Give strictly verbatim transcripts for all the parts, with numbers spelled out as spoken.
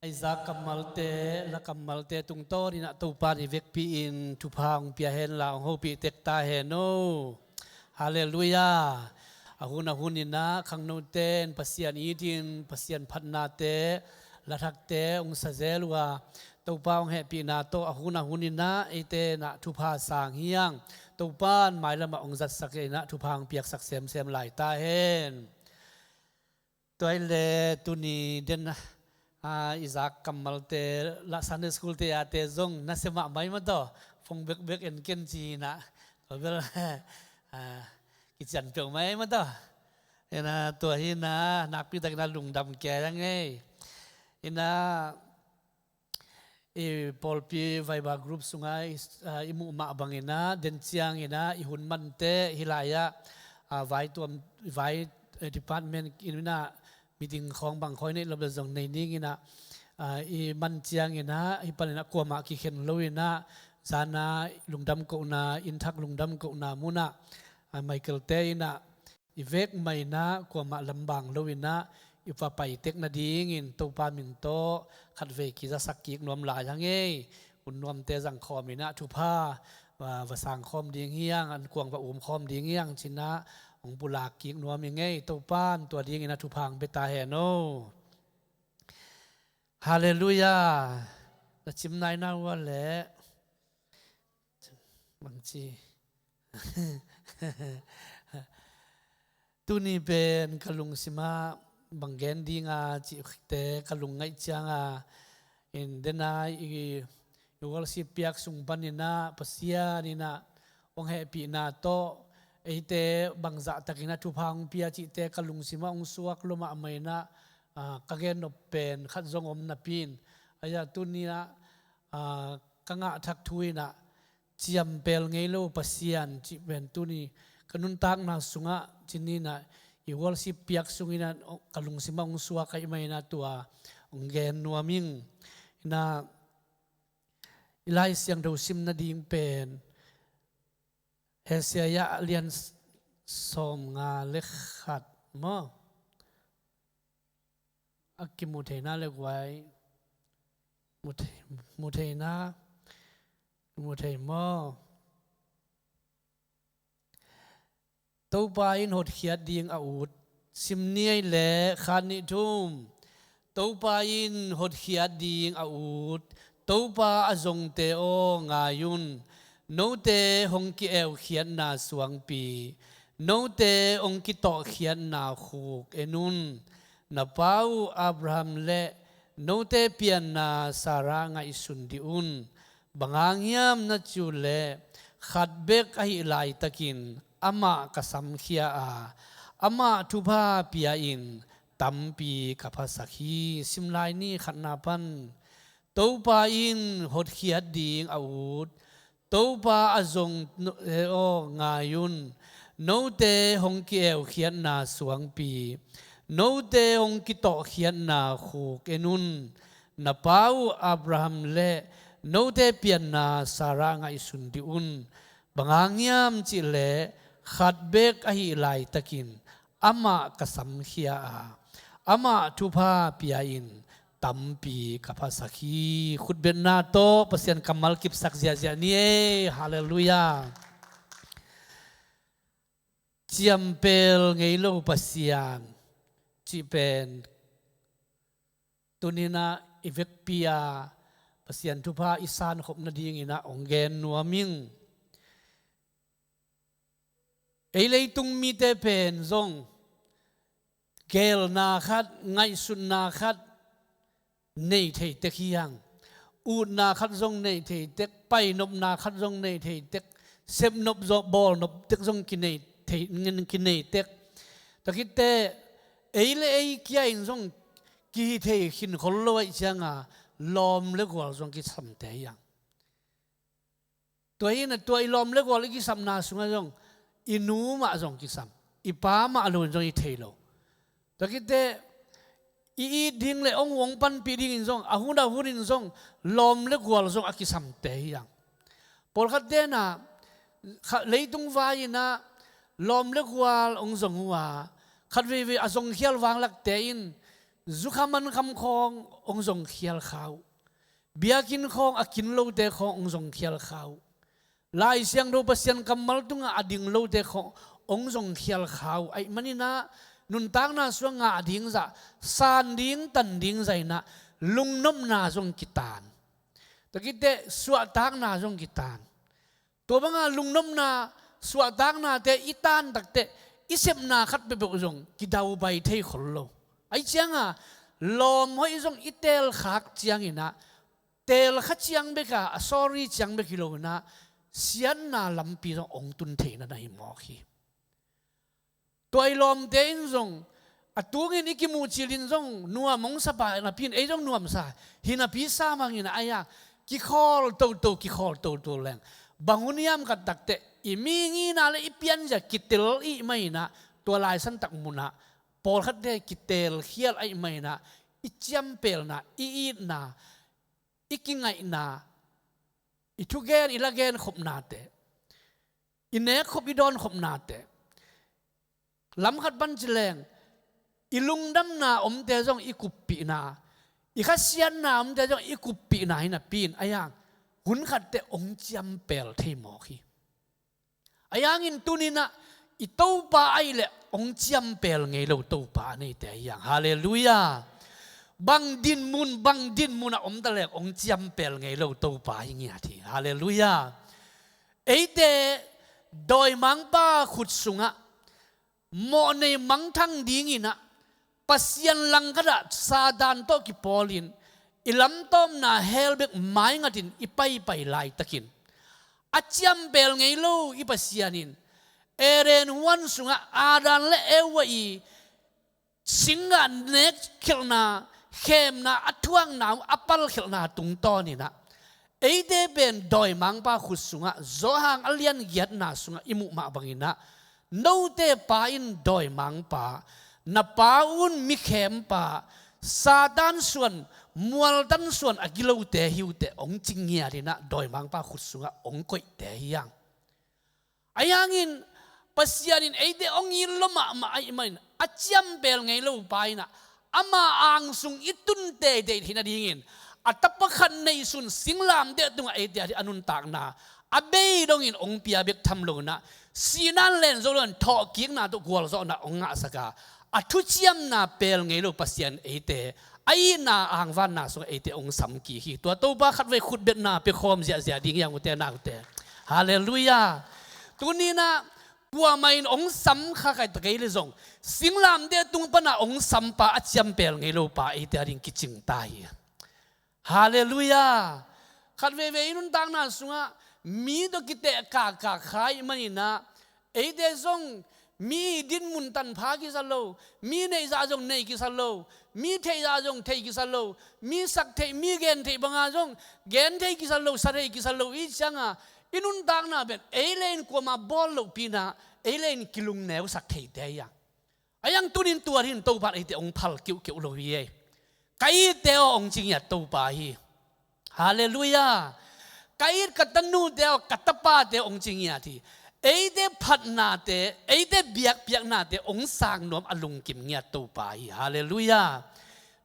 Isaac kammalte, la kammalte tungtawn in ah Topa in i vekpi-in thupha hong pia hen la, hong hopih tek ta hen aw. Halleluiah. A hun a hun in ah khangnote in Pasian itin, Pasian phatnate, lathakte hong sa zel uh a, Topa hong hehpihna tawh a hun a hun in ah eite in ah thupha sang hi hang. Topa in mailam ah hong zatsak in ah thupha hong piaksak semsem lai ta hen. Tua hi leh tuni den, ah, Isaac kammalte, la Sunday school te a te zong nasia mahmah mah tawh, phone bekbek en ken ci in ah, tua bel, ah, kician peuhmah mah tawh. In ah tua hi in ah nakpi takin ah lungdam kei ing ei. In ah i pawlpi Viber group sungah i, ah, i muh mah bangin ah, den ciangin ah i hun mante hih lai-ah, ah, vai tuam, vai, eh, department in ah meeting khawng bang khawng i neih loh bel zong nei ning in ah, ah, i man ciangin ah hih panin ah kuamah kikhen lo in ah, zan ah lungdam kohna, innthak lungdam kohna mun ah, ah, Michael te in ah i vek mah in ah kuamah lambaing lo in ah i va pai tek nadingin Topa min tawh khatvei kizasak kik nuam lai hang ei. Hun nuamte zang khawm in ah thupha va, va sang khawm ding hi hang, an kuang va um khawm ding hi hang ci in ah hong pulak kik nuam ing ei. Topa in tua dingin ah thupha hong pia ta hen aw. Halleluiah. Na cim nai na uh a leh bang ci. Tuni pen ka lungsim ah bang gen ding a cihte ka lungngaih ciang a, in den a i, i worship piak sung panin ah Pasian in ah hong hehpihna tawh eite bangzah takin ah thupha hong pia cihte ka lungsim ah hong suak lua mahmah in ah, ah, ka gen nop pen khat zong om napi in, a ya tuni ah, ah, ka ngah thak thu in ah, ciampel ngei lo Pasian cih pen tuni ka nuntakna sungah ci ni in ah, i worship piak sung in ah ka lungsim ah hong suak ahih manin ah tua hong gen nuam ing. In ah i Lai Siangtho sim nading pen Isaiah a lian sawmnga le khat maw? A kimu thei na le guai. Mu thei, mu thei na. Mu thei maw? Topa in hotkhiat ding a ut. Sim ni ei leh khat nih thum. Topa in hotkhiat ding a ut. Topa a zongte aw, ngai un. Note hong ki-eukhiatna suangpi, note hong kitawhkhiatna khuk en un. Na pa uh Abraham le note pianna Sarah ngaihsun dih un. Bang hang hiam na cih uh leh, khat bek ahih laitakin amah ka samkhia a, amah thupha pia-in tampi ka phasak hi. Sim lai ni, khatna pan. Topa in hotkhiat ding a ut. Topa a zong no-, eh, aw, ngai un. Note hong ki-eukhiatna suangpi, note hong kitawhkhiatna khuk en un. Na pa uh Abraham le note pianna Sarah ngaihsun dih un. Bang hang hiam cih leh, khat bek ahih laitakin amah ka samkhia a, amah thupha pia-in tampi ka phasak hi. Khutbetna tawh Pasian kammal kipsak ziahziah ni ei. Halleluiah. Ciampel ngei lo Pasian cih pen tuni in ah i vekpi a Pasian thupha i sankhop nadingin ah hong gen nuam ing. Ei leitung mite pen zong geelna khat, ngaihsutna khat nei thei tek hi hang. Utna khat zong nei thei tek, painopna khat zong nei thei tek, sepnop zong, bawlnop tek zong kinei thei, kinei tek. Tua khit teh ei le ei kia in zong kihi thei khin khol lo ahih ciang a, lawm le gual zong kisamte hi hang. Tua hi in ah tua i lawm le gual i kisamna sungah zong i nu mah zong kisam, i pa mah lo in zong i thei lo. Tua khit teh i it ding le hong, hong panpih dingin zong, a hun a hun in zong lawm le gual zong a kisamte hi hang. Pawlkhatte in ah, kha-, leitung vai in ah lawm le gual hong zong uh a, khat veivei a zongkhial vanglakte in Zukha mankham khawng hong zong khial kha uh. Biakinn khawng a kin lote khawng hong zong khial kha uh. Lai Siangtho Pasian kammal tungah a ding lote khawng hong zong khial kha uh. Ahih maninah nuntakna sungah ngah ding zah, san ding, tan ding zah inah lungnopna zong kitaan. Tua khit teh suahtakna zong kitaan. Tua banga lungnopna, suahtaknate i taan takteh i sepna khat peuhpeuh zong kidaubai thei khol lo. Ahih cianga lawm hoih zong i teelkhak cianginah, teelkha ciang beka, a sorry ciang bek hi loinah, siatna lampi zong hong tun theihna na hi mawk hi. Tua i lawmte in zong, a tungin i kimuh cilin zong nuam hong sa pah napi in ei zong nuamsa hi napi sam hanginah, ahi a kikhawl toto, kikhawl toto leng bang hun hiam khat takteh i mi ngina le i pianzia kitel ih mah inah, tua laisantak munah pawlkhatte kitelkhial ahih mah inah, i ciampelna, i itna, i kingaihna, i thugen i lagen khopnate, i nekkhop i dawnkhopnate, lamkhat pan ci leng i lungdamna omte zong i kuppihna, i khasiatna omte zong i kuppihna hi napi in, ahi a hun khatteh hong ciampel thei mawk hi. Ahi hangin tuninah i Topa ahih leh hong ciampel ngei lo Topa a neite ahi hang. Halleluiah. Bang dinmun, bang dinmun a om ta leng hong ciampel ngei lo Topa hi ngiat hi. Halleluiah. Eite dawimangpa khut sungah mawhnei mangthang dinginah, Pasian langkhatah Satan tawh kipawlin i lamtawmna hell bek maingatin i paipai laitakin, a ciampel ngei lo i Pasian in Eden huan sungah Adam le Eva i singgah nekkhelhna, khemna, a thuakna uh a palkhelhna tungtawninah, eite pen dawimangpa khut sungah Johan a lian giatna sungah i muh mah banginah, note pa in dawimangpa, na pa un mikhempa, Satan suan, mualtan suan a gilote hi uh teh hong ci ngiatinah, dawimangpa khut sungah hong koihte hi hang. Ahi hangin Pasian in eite hong it lua mahmah ahih manin, a ciampel ngei lo pa inah, ama angsung i tun teitei theih nadingin a tapa khat neihsun singlamteh tungah eite a nuntakna a bei dongin hong pia bek tham loinah, sihna in len zo loin thawhkikna tawh gualzawhna hong ngahsak a, a thuciamna pel ngei lo Pasian eite a itna angvanna sungah eite hong samkik hi. Tua Topa khatvei khutbetna piakhawm ziahziah ding hi hang, ute naute. Halleluiah. Tuninah kuamah in hong sam kha kei ta kei le zong, singlamteh tung pana hong sampa a ciampel ngei lo pa eite a ding kicing ta hi. Halleluiah. Khatveivei i nuntakna sungah mi tawh kiteh kahkah kha ahih maninah, eite zong mi dinmun tanpha kisa lo, mi neihzah zong nei kisa lo, mi theihzah zong thei kisa lo, mi sak theih, mi gen theih banga zong gen thei kisa lo, sa thei kisa lo i cianga, i nuntakna pen ei le in kuamah bawl lohpinah, ei le in kilungneusak theite ahi a. Ahi hang tunin tua dingin Topa in eite hong phal keuhkeuh lo hi ei. Ka itte aw hong ci ngiat Topa hi. Halleluiah. Ka it ka tanute aw, ka tapate aw hong ci ngiat hi. Eite phatnate, eite biakpiaknate hong sang nuam a lungkim ngiat Topa hi. Halleluiah.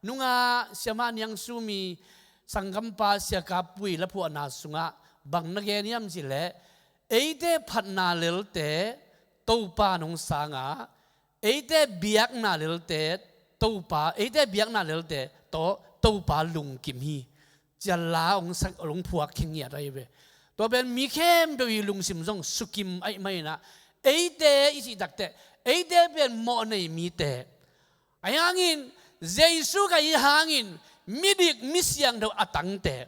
Nungah Siamah Niang Sumi, sanggampa Sia Kap Pui laphuahna sungah bang na gen hiam cih leh, eite phatna lelte Topa in hong sang a, eite biakna lelte Topa, eite biakna lelte tawh Topa lungkim hi, ci-a la hong sak, hong phuak khin ngiat ahi ve. Tua pen mi khempeuh i lungsim zong sukim ahih maninah, eite i cih takteh, eite pen mawhnei mite. Ahi hangin Jesu ka hih hangin midik misiangtho a tangte,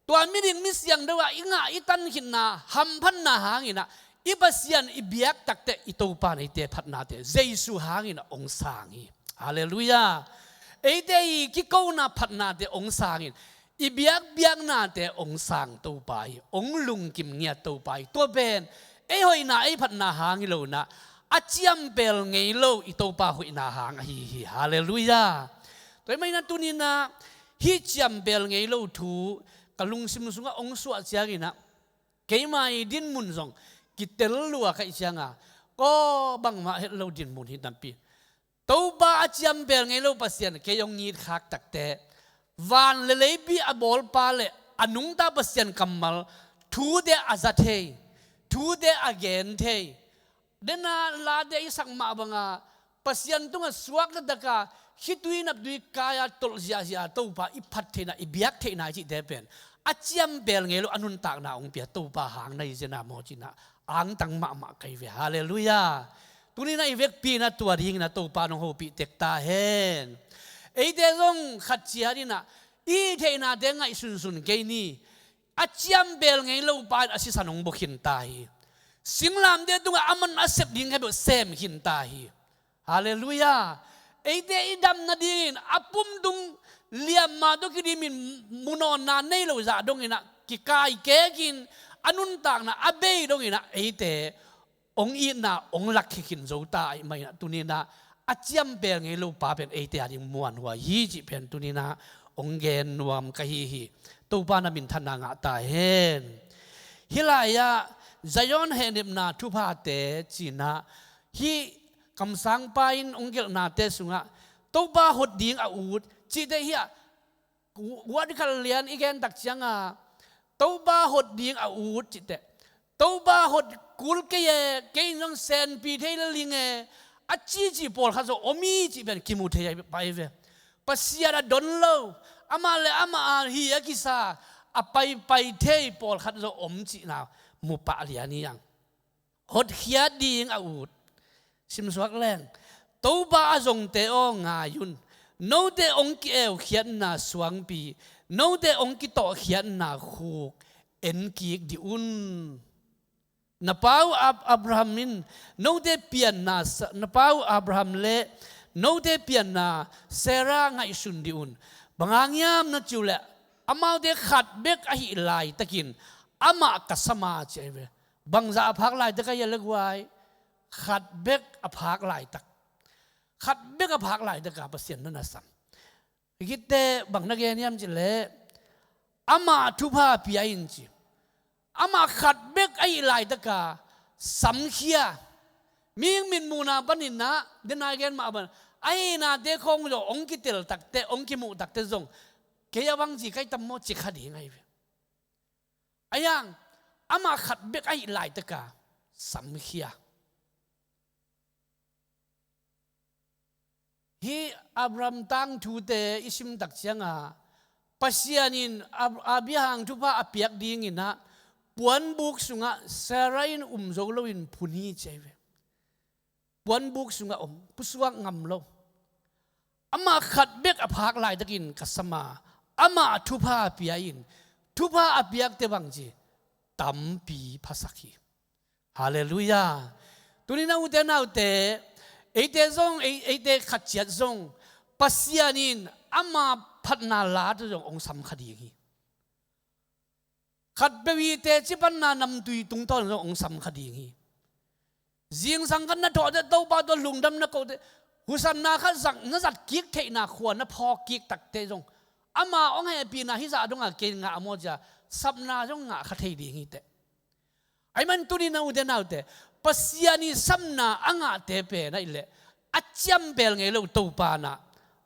tua midik misiangtho ah i ngah i tan khitna hamphatna hanginah, i Pasian i biak takteh i Topa in eite phatnate Jesu hanginah hong sang hi. Halleluiah. Eite i kikona phatnate hong sangin, i biakpiaknate hong sang Topa hi, hong lungkim ngiat Topa hi. Tua pen ei hoihna, ei phatna hang hi loinah, a ciampel ngei lo i Topa hoihna hang ahi hi. Halleluiah. Tua ahih maninah tuninah hih ciampel ngei lo thu ka lungsim sungah hong suah cianginah, keima i dinmun zong kitel lua ka hih cianga, kaw, bangmah het lo dinmun hi napi, Topa a ciampel ngei lo Pasian kei hong it khak takteh, van le leipi a bawlpa le a nungta Pasian kammal, thute a za thei, thute a gen thei, dena late i sak mah banga Pasian tungah suak taktak a, khitui naptui kai-a tolh ziahziah Topa i phat theihna, i biak theihna i cihte pen a ciampel ngei lo a nuntakna hong pia Topa hang na hi zenah maw cinah angtang mahmah ka hi ve. Halleluiah. Tuninah i vekpi inah tua dinginah Topa nong hopih tek ta hen. Eite zong khat ciat inah i hih theihnate ngaihsunsun kei ni. A ciampel ngei lo pa in a sisan hong bua khin ta hi. Singlamteh tungah a man a sep ding khat beuh sem khin ta hi. Halleluiah. Eite i dam nadingin a pumtung liamma tawh kidimin munawnna nei lo zah donginah kikai kekin a nuntakna a bei donginah eite hong itna hong lakkhia khin zo ta ahih maninah tuninah a ciampel ngei lo pa pen eite ading muanhuai hi cih pen tuninah hong gen nuam ka hi hi. Topa na minthanna ngah ta hen. Hih lai-ah Zion hehnepna thuphate cinah hih kamsangpa in hong gelhnate sungah Topa hot ding a ut cihte hiah Guat khat lian i gen tak cianga Topa hot ding a ut cihte, Topa hot kul kei e, kei in zong senpi thei le ling e, a cici pawlkhat zong om hi cih pen kimu thei a pai ve. Pasian a don lo, amah le amah a hi a kisa a paipai thei pawlkhat zong om cihna mu pah lian hi ang. Hotkhiat ding a ut. Simsuak leng. Topa a zongte aw, ngai un. Note hong ki-eukhiatna suangpi, note hong kitawhkhiatna khuk enkik dih un. Na pa uh Ab- Abraham in note pianna sa- na pa uh Abraham le note pianna Sarah ngaihsun dih un. Bang hang hiam na cih uh leh amaute khat bek ahih laitakin amah ka sam a ci ahi ve. Bangzah a phak laitak a hia le guai? Khat bek a phak laitak. Khat bek a phak laitaka Pasian na na sam. Hi khit teh bang na gen hiam cih leh amah thupha pia in ci. Amah khat bek ahih laitaka samkhia. Mihing mitmuhna paninah dena i gen mah bang a hihnate khawng zong hong kitel takte hong kimuh takte zong kei a bang ci kai tam maw ci kha ding ahi ve. A hiang amah khat bek ahih laitaka samkhia. Hih Abraham tangthute i sim tak cianga Pasian in Ab- Abraham thupha a piak dinginah puanbuk sungah Sarah in um zo loin phun hi ci ahi ve. Puanbuk sungah om, pusuak ngam lo. Amah khat bek a phak laitakin ka sam a, amah thupha pia in, thupha a piakte bang ci, tampi phasak hi. Halleluiah. Tuni na ute naute, eite zong, ei- eite khat ciat zong Pasian in ama phatna late zong hong sam kha ding hi. Khat peuh hi teci panna namtui tungtawn zong hong sam kha ding hi. Zingsang khat na thawh teh Topa tawh lungdam na koh teh husanna khat zang na zat kik theihna khua na phawk kik takte zong ama hong hehpihna hih zah dongah kei ngah maw cia sapna zong ngah kha thei ding hi teh. Ahih man tuni na ute naute Pasian ih sapna a ngahte pen ahih leh a ciampel ngei lo Topa nah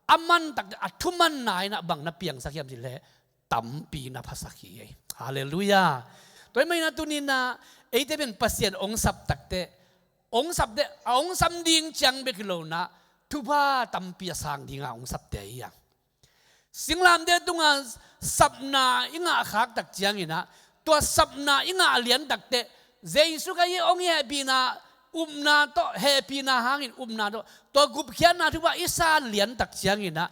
a man takte a thumanna inah bang na piangsak hiam cih leh tampi na phasak hi ei. Halleluiah. Tua ahih maninah tuninah eite pen Pasian hong sap takte hong sap teh a hong sam ding ciang bek hi lonah thupha tampi a sang dinga hong sapte hi a. Singlamteh tunga sapna i ngahkhak tak cianginah tua sapna i ngah lian takteh Jesu Khazih hong hehpihna upna tawh hehpihna hangin upna tawh tua gupkhiatna thupha i san lian tak cianginah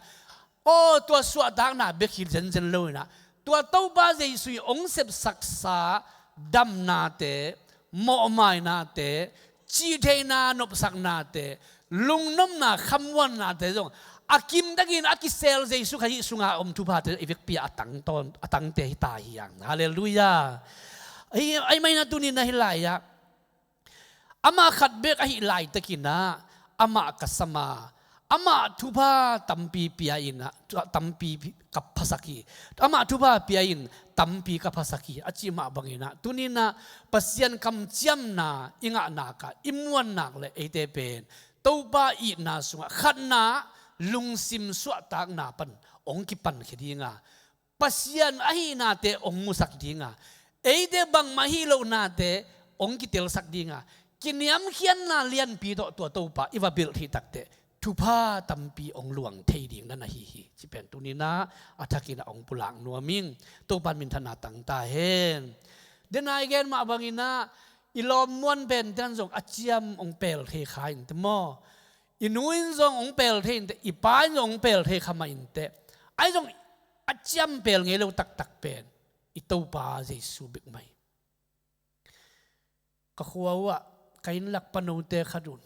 aw tua suahtakna bek hi zenzen loinah tua Topa Jesu ih hong sepsaksa damnate mawhmainate cihtheihna nopsaknate lungnopna khamuannate zong a kimtakin a kisel Jesu Khazih sunga om thuphate i vekpi a tangtawn a tangte hi ta hi ang. Halleluiah. Ahih maninah tuni na hi lai-ah amah khat bek ahih laitakinah amah ka sam a amah thupha tampi pia inah tampi ka phasak hi. Amah thupha pia in tampi ka phasak hi a cih mah banginah tuninah Pasian kamciamna i ngahnak ah i muannak le eite pen Topa itna sungah khatna, lungsim suahtakna pan hong kipankhia dinga, Pasian ahihnate hong musak dinga, eite bangmah hih lohnate hong kitelsak dinga, kiniamkhiatna lianpi tawh tua Topa i va belh thei takteh thupha tampi hong luang thei ding na na hi hi. Ci pen tuninah a thakinah hong pulak nuam ing. Topa minthanna tangta hen. Denai gen mah banginah i lawm muan pen ten zong a ciam hong pel thei kha in te maw? I nu in zong hong pel thei in te, i pa in zong hong pel thei kha mah in te. Ahi zong a ciam pel ngei lo taktak pen i Topa Jesu bek mah hi. Ka khua uhah ka inn lak panote khat un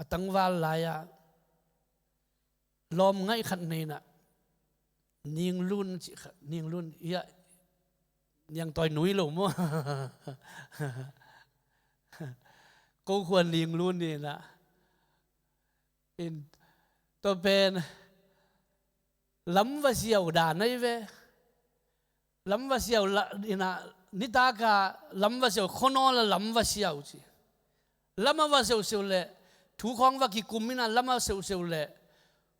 a tangval lai-ah lawm ngaih khat nei inah, Ninglun cih khat, Ninglun, ia, Niangtawi nui lo maw? Ko khua Ninglun ni inah, in, tua pen lam va siau dan ahi ve. Lam va siau la, inah, nitaka lam va siau, khuanawl a lam va siau ci. Lam a va siausiau leh, thu khawng va kikum inah lam a siausiau leh,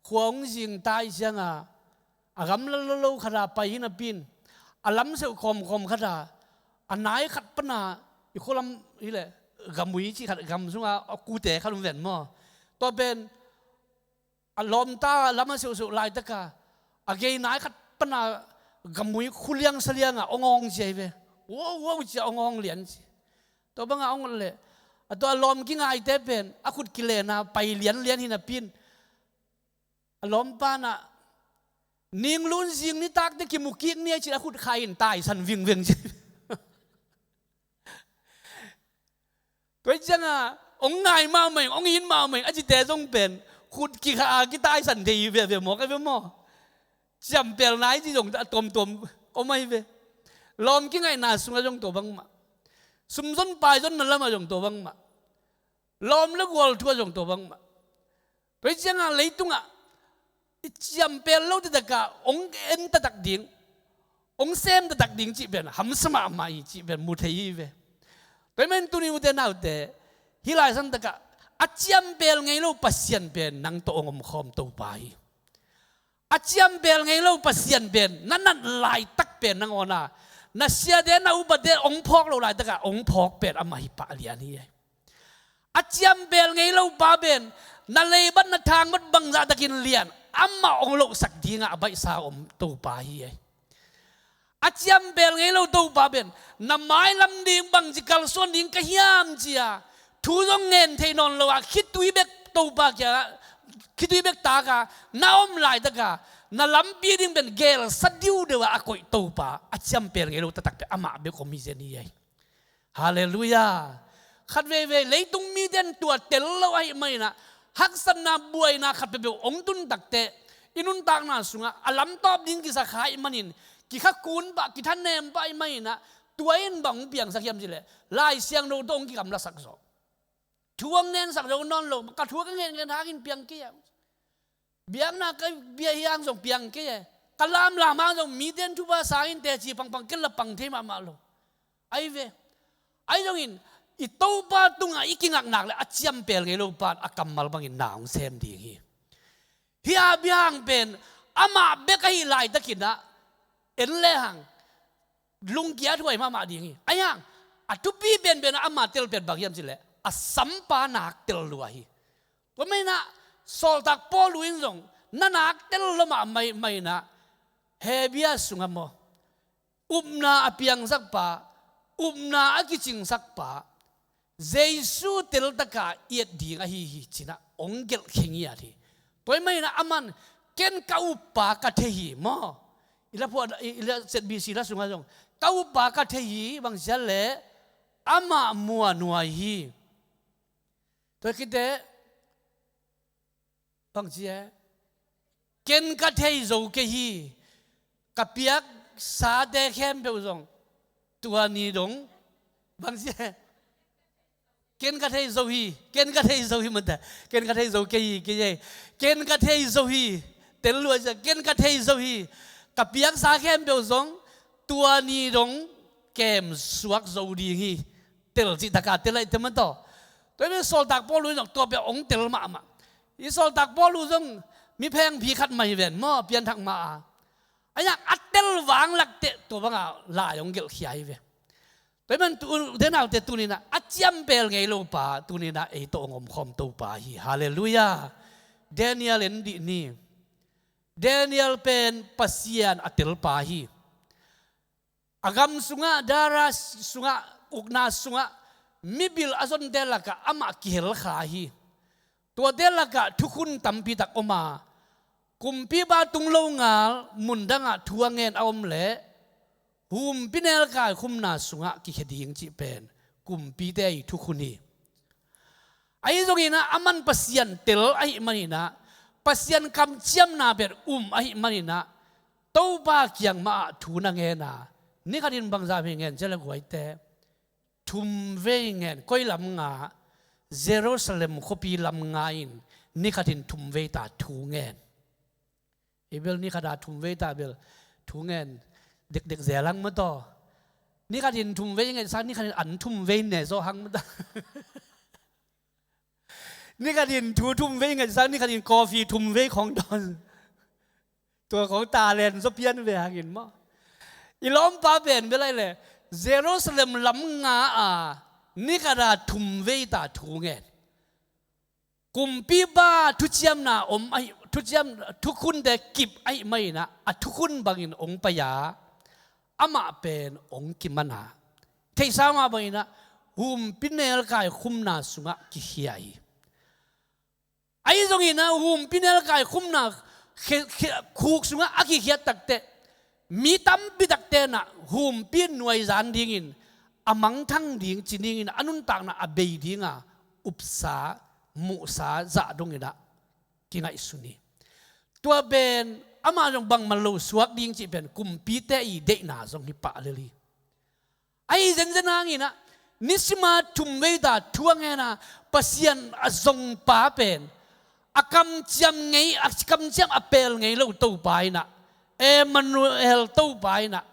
khua hong zing tai cianga a gamla lolo khata pai hi napi in, a lam siau kawmkawm khata a nai khat pana, i khualam hileh gamui cih khat, gam sunga a kute khat hong ven maw? Tua pen a lawmta lam a siausiau laitaka a gei nai khat pana gamui khuliang salianga hong awng ci ahi ve. Wow, wow cia hong awng lian ci. Tua banga hong ot leh, a tua a lawm kingaite pen a khut kilena pai lianlian hi napi in, a lawmpa inah, Ninglun zing nitakte kimu kik ni a cin a khut khai in taisan vingveng ci. Tua hi cianga hong ngai mahmah ing, hong it mahmah ing, a cite zong pen khut kikha a kitaisan thei hi veve maw, ka ve maw? Ciampel nai ci zong a tuamtuam om ahi ve. Lawm kingaihna sungah zong tua bangmah. Sumzon paizonna lamah zong tua bangmah. Lawm le gual thu ah zong tua bangmah. Tua hi cianga leitungah i ciampel lo taktakah hong en taktak ding, hong sem taktak ding cih pen hamsa mahmah hi cih pen mu thei hi ve. Tua hi manin tuni ute naute, hih Lai Siangtho takah a ciampel ngei lo Pasian pen nang tawh hong omkhawm Topa hi. A ciampel ngei lo Pasian pen na nat laitak pen nangawn a, na siate na upate hong phawk lo laitakah hong phawk pen amah hi pah lian hi. A ciampel ngei lo pa pen na leibat na thangbat bangzah takin lian, amah hong lohsak dingah a baihsa om Topa hi. A ciampel ngei lo Topa pen na mailam ding bangci kalsuan ding ka hiam cia thu zong ngen thei nawn lo a, khitui bek Topa kiangah, khitui bek taka na om laitaka na lampi ding pen gelsa diudeu a a koih Topa, a ciampel ngei lo taktak pen amah bek om hi zen hi. Halleluiah. Khat veivei leitung mite in tua tel lo ahih maninah haksatna buaina khat peuhpeuh hong tun takteh i nuntakna sungah a lamtawp ding kisa kha ahih manin, kikha kun pah, kithanem pah ahih maninah, tua in bang hong piangsak hiam cileh Lai Siangtho tawh hong kigamlasak zaw. Thu hong ngensak zo nawn lo, ka thu ka ngen ngen hangin piang kei a. Biakna ka bia hi hang zong piang kei e. Ka lamlam hang zong mite in thupha sang in teci pangpang ken la pang thei mahmah lo. Ahi ve. Ahi zongin i Topa tungah i kingaknak le a ciampel ngei lo pan a kammal bangin na hong sem ding hi. Hih a bia hang pen amah bek ahi laitakinah en lehang lungkia thuai mahmah ding hi. Ahi hang a thupi penpen a ama tel pen bang hiam cileh a sampa nak tel lua hi. Tua maninah sawltak Paul in zong na nak tel lua mahmah inah Hebru sungah maw, upna a piangsakpa, upna a kicingsakpa Jesu teltaka i et ding ahi hi cinah hong gelh khingiat hi. Tua hi maninah aman ken ka uppa ka thei hi maw? I la phuah, i la Z B C la sungah zong ka uppa ka thei hi, bangziat leh amah muanuai hi. Tua khiteh bangci e, ken ka thei zo kei hi. Ka piaksate khempeuh zong tua ni dong bangci e, ken ka thei zo hi. Ken ka thei zo hi mata, ken ka thei zo kei hi, kei hi. Ken ka thei zo hi. Tel lua cia, ken ka thei zo hi. Ka piaksa khempeuh zong tua ni dong kem suak zo ding hi. Tel cih taka tel ahi te mataw. Tua pen sawltak Paul uh in zong tua pen hong tel mahmah. I sawltak Paul uh zong mi phengphi khat mah hi ven maw, pianthak mah a. A iang a tel vang lakteh tua bangah lai hong gelhkhia hi ve. Tua hi man tu, ute naute, tuninah a ciampel ngei lo pa tuninah ei tawh hong omkhawm Topa hi. Halleluiah. Daniel en dih ni. Daniel pen Pasian a tel pa hi. A gam sungah, Dara sungah, ukna sungah mibil a zonte lakah amah kihel kha hi. Tuate lakah thukhun tampi tak om a, kumpipa tung lo ngal mundangah thu a ngen a om leh humpinelkai khumna sungah kikhia ding cih pen kumpite ii thukhun hi. Ahi zonginah aman Pasian tel ahih maninah, Pasian kamciamna pen um ahih maninah, Topa kiang mahah thu na ngen a, nikhatin bangzah vei ngen cia le guaite, thumvei ngen. Koi lam nga? Jerusalem khuapi lam nga in nikhatin thumvei ta thu ngen. Ei bel nikhata thumvei ta bel thu ngen dekdek zel hang mataw. Nikhatin thumvei ngen sang, nikhatin an thumvei ne zaw hang mataw. Nikhatin thu thumvei ngen sang, nikhatin coffee thumvei khong dawn. Tua khong talent zaw pian ve hangin maw. I lawmpa pen bel ai le Jerusalem lam nga a nikhata thumvei ta thu ngen. Kumpipa thuciamna om ahi, thuciam, thukhunte kip ahih maninah a thukhun bangin hong pai a, amah pen hong kiman a, theihsa mah banginah humpinelkai khumna sungah kikhia hi. Ahi zonginah humpinelkai khumna khe-, khe-, khuk sungah a kikhiat takteh mi tampi takte nah humpi nuaizan dingin, a mangthang ding ci dingin a nuntakna a bei dinga upsa, muhsa zah donginah kingaihsun hi. Tua pen amah zong bangmah lo suak ding cih pen kumpite ii deihna zong hi pah lel hi. Ahi zenzen hanginah nisima thumvei ta thu a ngen a, Pasian a zong pa pen a kamciam ngei, a kamciam a pel ngei lo Topa inah, Emmanuel Topa inah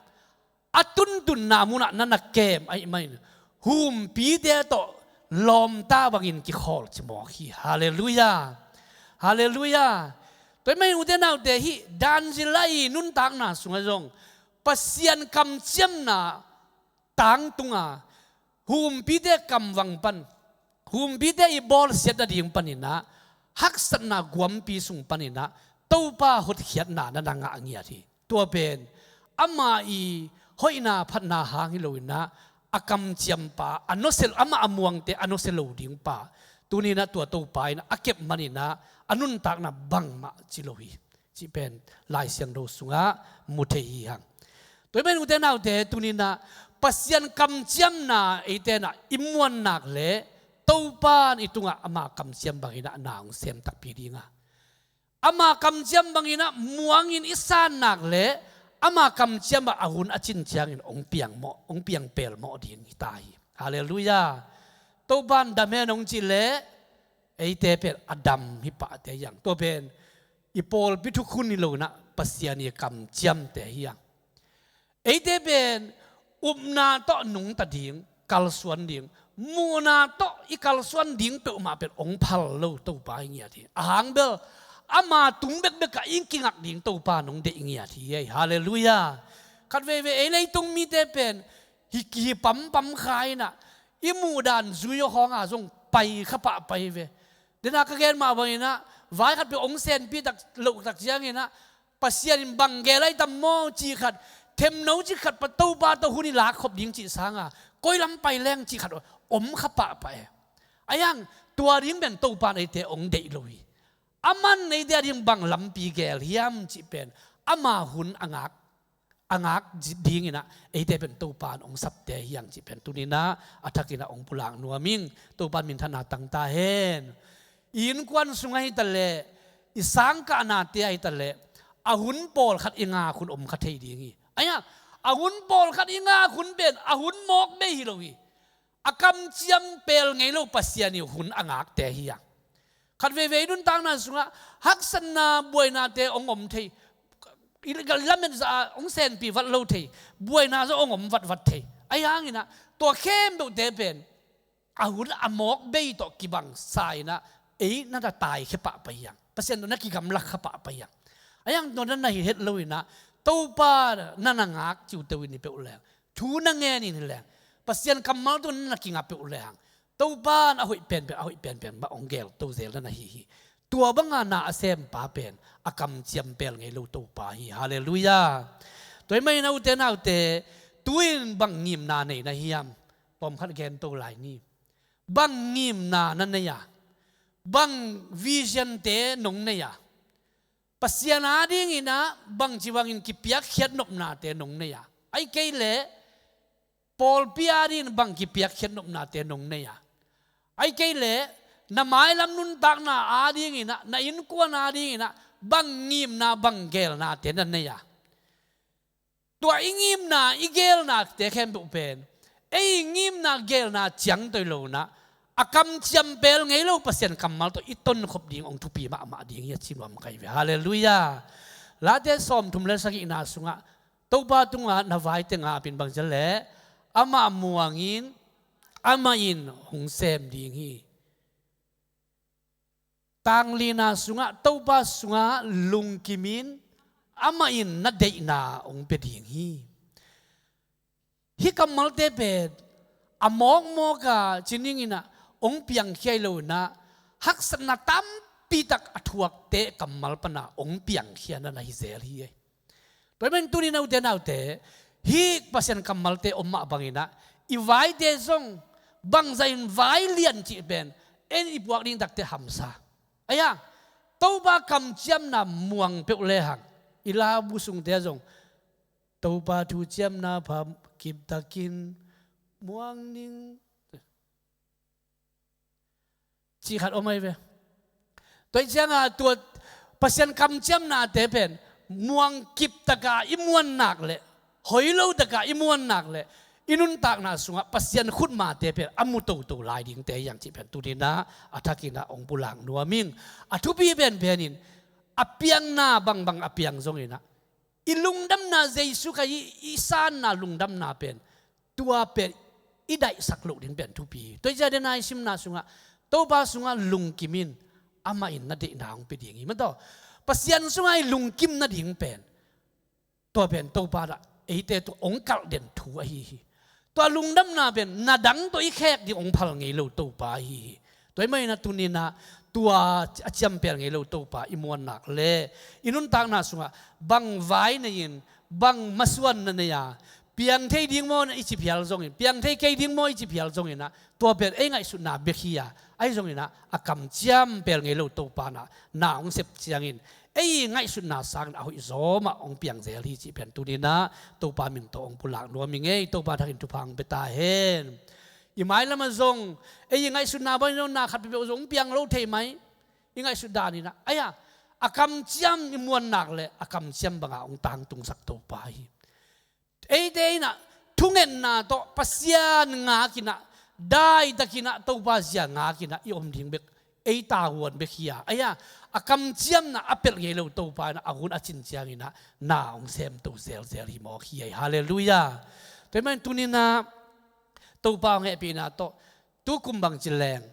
a tuntunna munah na na kem ahih manin humpite tawh lawmta bangin kikhawl cimawk hi. Halleluiah. Halleluiah. Tua ahih manin ute naute, hih Daniel ii nuntakna sungah zong Pasian kamciamna tangtunga humpite kamvang pan, humpite ii bawlsiat nading paninah haksatna guampi sung paninah Topa hotkhiatna na na ngah ngiat hi. Tua pen ama ii hoihna phatna hang hi loinah a kamciampa, a nusia, amah a muangte a nusia lo ding pa tuninah tua Topa inah a kep maninah a nuntakna bangmah ci lo hi cih pen Lai Siangtho sungah mu thei hi hang. Tua ahih manin ute naute, tuninah Pasian kamciamna eite nah i muan nak leh Topa in i tungah ama kamciam banginah na hong sem takpi dinga, ama kamciam banginah muangin i san nak leh ama kamciam ah a hun a cin ciangin hong piang mawh, hong piang pelmawh ding hi ta hi. Halleluiah. Topa in dam hen hong cih leh eite pen a dam hi pahte hi hang. Tua pen i pawlpi thukhun hi loinah Pasian ii kamciamte hi hang. Eite pen upna tawh nungta ding, kalsuan ding, muhna tawh i kalsuan ding peuhmah pen hong phal lo Topa hi ngiat hi. A hang bel ama tung bekbek ah i kingak ding Topa in hong deih ngiat hi. Halleluiah. Khat veivei ei leitung mite pen hi kihi pampam kha inah i muhdan zui aw khawnga zong pai kha pah pai ve. Dena ka gen mah banginah vai khat peuh hong senpi tak loh tak cianginah Pasian in bang gel ai tam maw cih khat, themno cih khat pa Topa tawh hun i lakkhop ding cih sanga koi lam pai leng cih khat om kha pahpah e. A iang tua ding pen Topa in eite hong deih lo hi. Aman eite a ding bang lampi gel hiam cih pen ama hun a ngak, a ngak dinginah eite pen Topa in hong sapte hi hang cih pen tuninah a thakinah hong pulak nuam ing. Topa in minthanna tang ta hen. I innkuan sungah hi taleh, i sangkahnate ah hi taleh, a hun pawlkhat i ngak hun om kha thei ding hi. A iang a hun pawlkhat i ngak hun pen a hun mawk bei hi lo hi. A kamciam pel ngei lo Pasian ii hun a ngakte hi hang. Khat veivei nuntakna sungah haksatna buainate hong om thei, i lamet zah a hong senpi vat lo thei, buaina zong hong om vatvat thei. Ahi hanginah tua khempeuhte pen a hun a mawk bei tawh kibang sa inah, ei na na taikhia pahpah hiang, Pasian tawh na kigamlak kha pahpah hiang. A hiang tawh na na hi het lo inah, Topa na na ngak ciuto in hi peuh leng, thu na ngen in hi leng, Pasian kammal tawh na na kinga peuh leng, Topa na a hoih penpen, a hoih penpen mah hong gelto zel na na hi hi. Tua banga na a sempa pen a kamciam pel ngei lo Topa hi. Halleluiah. Tua ahih manin ute naute, tu-in bang ngimna nei na hiam? Tawmkhat gento lai ni. Bang ngimna na nei a? Bang visionte nong nei a? Pasian ading inah bangci bangin kipiakkhiat nopnate nong nei a? Ahih kei leh pawlpi adingin bang kipiakkhiat nopnate nong nei a? Ahih kei leh na mailam nuntakna ading inah, na innkuan ading inah bang ngimna, bang gelnate na nei a? Tua i ngimna, i gelnate khempeuh pen ei ngimna, gelna ciangtawi lo inah, a kamciam pel ngei lo Pasian kammal tawh i tonkhop ding hong thupi mahmah ding hi a ci nuam ka hi ve. Halleluiah. Late sawmthum le sagihna sungah Topa tungah na vaite ngap in, bang ci leh amah muang in, amah in hong sem ding hi. Tanglina sungah, Topa sungah lungkim in, amah in na deihna hong pia ding hi. Hih kammalte pen a mawkmawk a, ci ning inah hong piangkhia hi lo inah, haksatna tampitak a thuakte kammal pana hong piangkhia na na hi zel hi. Tua ahih manin tuni-in ute naute, hih Pasian kammalte om mah bang inah, i vaite zong bangzah in vai lian cih pen ei i puak ding takte hamsa. Ahi hang, Topa kamciamna muang peuh lehang, i laubu sungte ah zong Topa thuciamna pha kiptakin muang ning cih khat om ahi ve. Tua ahih ciangin tua Pasian kamciamnate pen muang kiptaka i muan nak leh, hoih lo taka i muan nak leh, i nuntakna sungah Pasian khutmate pen a mu toto lai dingte hi hang cih pen tuni-in a thakin ah hong pulak nuam ing. A thupi penpen in a piangna bangbang a piang zongin ah, i lungdamna Jesu Khazih i sanna lungdamna pen, tua pen i daihsak loh ding pen thupi. Tua ahih ciangin ah i simna sungah, Topa sungah lungkim in, amah in na deihna hong pia ding hi, maw. Pasian sungah i lungkim nading pen, tua pen Topa in ah eite tawh hong kalh den thu ahi hi. Tua lungdamna pen na dang tawh i khek ding hong phal ngei lo Topa ahi hi. Tua ahih manin ah tuni-in ah tua a ciampel ngei lo Topa i muan nak leh, i nuntakna sungah bang vai nei-in, bang masuan na nei a, piang thei ding maw na i ci phial zongin, piang thei kei ding maw i ci phial zongin ah, tua pen ei ngaihsutna bek hi a, ahi zongin ah a kamciam pel ngei lo Topa in ah na hong sep ciangin ei ngaihsutna sangin a hoihzaw mah hong piang zel hi cih pen tuni-in ah Topa min tawh hong pulak nuam ing ei. Topa thakin thupha hong pia ta hen. I mailam ah zong ei i ngaihsutna bangin zong na khat peuhpeuh zong hong piang lo thei mai. I ngaihsut danin ah, ahi a, a kamciam i muan nak leh a kamciam banga hong tangtungsak Topa hi. Eite in ah thungetna tawh Pasian ngakin ah, daitakin ah Topa zia ngakin ah i om ding bek, ei tavuan bek hi a, ahi a, a kamciamna a pelh ngei lo Topa in ah a hun a cin ciangin ah na hong semto zelzel hi mawk hi ei. Halleluiah. Tua ahih manin tuni-in ah Topa hong hehpihna tawh, tu kum bang ci leng,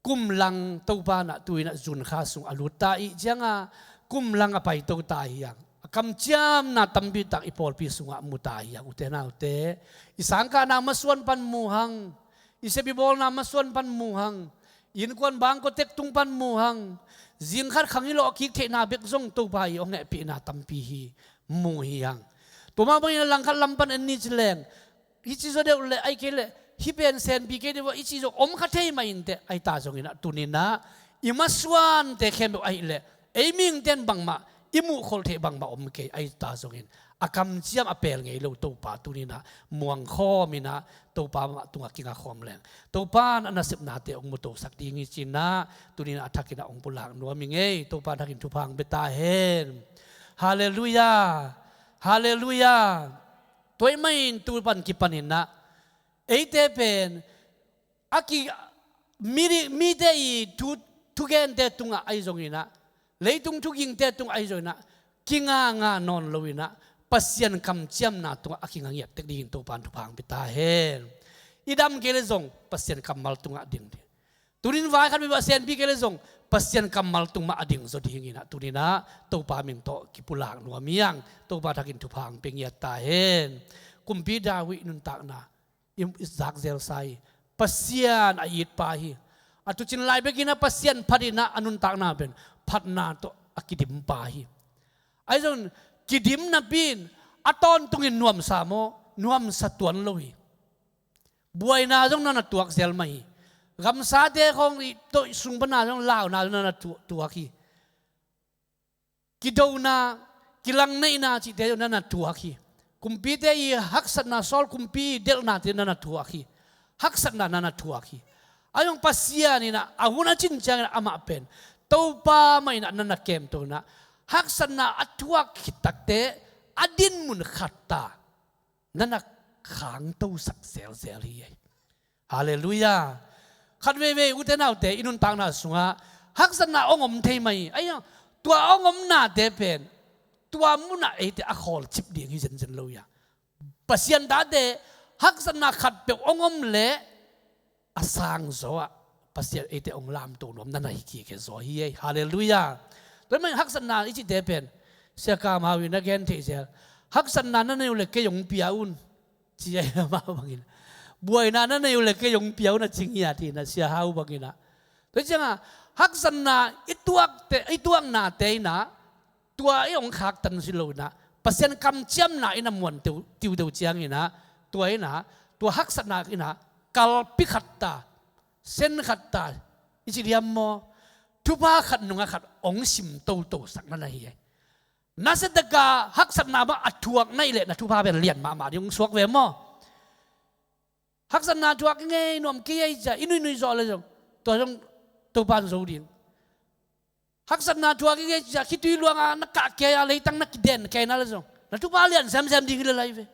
kum lang Topa in ah tu-in ah June kha sung a lut ta ahih ciangin ah kum lang a paito ta hi hang. A kamciamna tampi tak i pawlpi sungah mu ta hi hang, ute naute. I sangkahna masuan pan mu hang, i sep i bawlna masuan pan mu hang, i innkuan bangkua tek tung pan mu hang. Zing khat khang i lawh kik theihna bek zong Topa i hong hehpihna tampi hi, mu hi hang. Tua mah bangin ah langkhat lam pan en ni ci leng, hih ci zaw deuh leh, ahih kei leh hih pen senpi kei deuh a, i cih zong om kha thei mah inteh. Ahi ta zongin ah tuni-in ah i masuante khempeuh ahih leh, ei mihingte in bangmah i muhkholh theih bangmah om kei. Ahi ta zongin a kamciam a pel ngei lo Topa tuni-in ah muang khawmin ah Topa mah tungah kinga khawm leng, Topa in ah a nasepnate hong mutosak ding hi ci-in ah tuni-in ah a thakin ah hong pulak nuam ing ei. Topa thakin thupha hong pia ta hen. Halleluiah. Halleluiah. Tua ahih manin tu pan kipanin ah eite pen a ki, mi, mite i thu, thugente tungah ahi zongin ah, leitung thugingte tungah ahi zongin ah, kinganga nawn loin ah Pasian kamciamna tungah a kinga ngiat tek dingin Topa in thupha hong pia ta hen. I dam kei le zong Pasian kammal tungah ding ding. Tunin vai khat bia a senpi kei le zong Pasian kammal tung mah a ding zaw ding inah, tuninah Topa min tawh kipulak nuam hiang. Topa thakin thupha ang pe ngiat ta hen. Kumpi David nuntakna i zakzel sa hi. Pasian a itpa hi. A tucin lai bekinah Pasian phatinah a nuntakna pen phatna tawh a kidimpa hi. Ahi zong kidim napi in a tawntungin nuamsa maw, nuamsa tuan lo hi. Buaina zong na na tuak zel mah hi. Gamsate khawng i tawh sung pana zong launa zong na na tu- tuak hi. Kidona, kilangneihna cihte zong na na tuak hi. Kumpite i haksatna, Saul kumpi i delhnate na na tuak hi. Haksatna na na tuak hi. A zong Pasian inah a hun a cin ciangin amah pen Topa mah inah na na kemto inah haksatna a tuak khit takte a dinmun khatta na na khangtosak zelzel hi. Halleluiah. Khat veivei ute naute i nuntakna sungah haksatna ong om thei mai. Ai, tua ong omnate pen tua munah eite a khawlcip ding hi zenzen lo ia. Pasian tate haksatna khatpeuh ong om leh a sangzaw ah Pasian eite ong lamto nuam na na hi kik zaw hi ei. Halleluiah. Tua mah haksatna i cihte pen Sia Kam Hau in a gen theih zel. Haksatna na nei uh le kei ong pia un, ci ei amah bangin. Buaina na nei uh le kei ong pia un a ci ngiat hi inah Sia Hau banginah. Tua ciangah haksatna i tuakte, i tuaknate inah tua i ong khaktan si lo inah Pasian kamciamna inah muan teu- tiuteu cianginah tua inah tua haksatna inah kalpi khatta, sen khatta i ci liam maw? Thupha khat nungah khat ong sim totosak na na hi ei. Nasia taka haksatna mah a thuak na hih leh na thupha pen lian mahmah ding ong suak ve maw? Haksatna thuak i ngei nuam kei ei cia i nuinui zawh le zong tua zong Topan zo ding. Haksatna thuak i ngei cia khitui luanga na kah kei a leitang na kiden kei na le zong na thupha lian semsem ding hi le lai ve.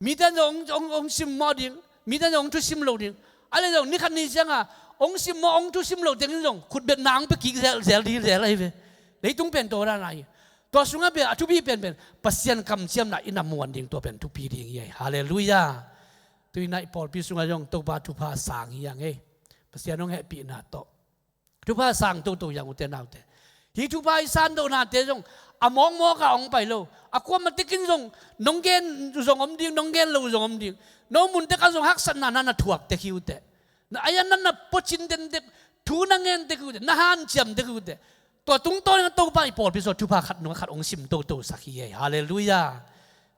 Mite in zong ong, ong, ong simmawh ding, mite in zong ong thusim lo ding. A le zong nikhat ni cianga ong simmawh ong thusim lo tengin zong khutbetna ong pia kik zel, zel ding zel ahi ve. Leitung pen tua dan ahi. Tua sungah bia a thupi penpen Pasian kamciamna i na muan ding tua pen thupi ding hi ahi. Halleluiah. Tuinah i pawlpi sungah zong Topa thupha sang hi ang ei. Pasian ong hehpihna tawh thupha sang toto hi ang ute naute. Hih thupha i sandohnate zong a mawkmawka ong pai lo. A kuamah tekin zong nong gen zong om ding, nong gen lo zong om ding. No mun tekah zong haksatna na na thuak tek hi ute. Na ai-a na na pocin den tek, thu na ngen tek hi ute, na hanciam tek hi ute. Tua tungtawn in Topa i pawlpi sungah thupha khat nungah khat ong sim totosak hi ei. Halleluiah.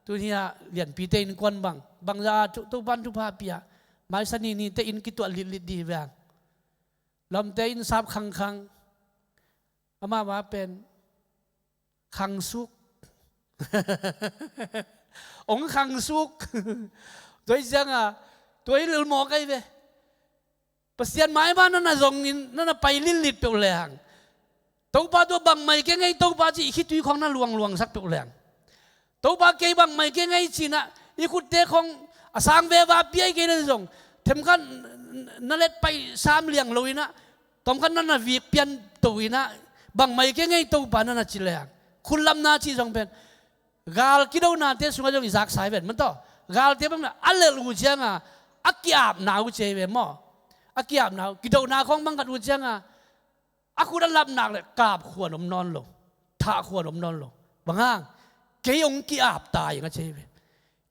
Tuni-ah lianpite innkuan bang bangza Topan thupha pia, maisa ni nite inn kituah litlit dih hi ve ang. Lamte in sap khangkhang. Amah mah pen khangsuk. Ong khangsuk. Tua hi cianga tua hi lilmawk ahi ve. Pasian maimah na na zongin na na pai litlit peuh lehang, Topa tua bangmah i kei ngei Topa ci i khitui khawng na luangluangsak peuh lehang, Topa kei bangmah i kei ngei cinah i khutte khawng a sang veva piai kei le zong themkhat na let pai sam liang lo inah tomkhat na na vik pian to inah bangmah i kei ngei Topa na na ci lehang, khutlamna cih zong pen gal kidonate sungah zong i zaksa hi ven man tawh. Galte bangmah a lelh uh cianga a kiapna uh ci hi ve maw? A kiapna uh, kidona khawng bangkhat uh cianga a khut a lapnak le kap khuan om nawn lo, thah khuan om nawn lo. Bang hang? Kei hong ki-ap ta ing a ci hi ve.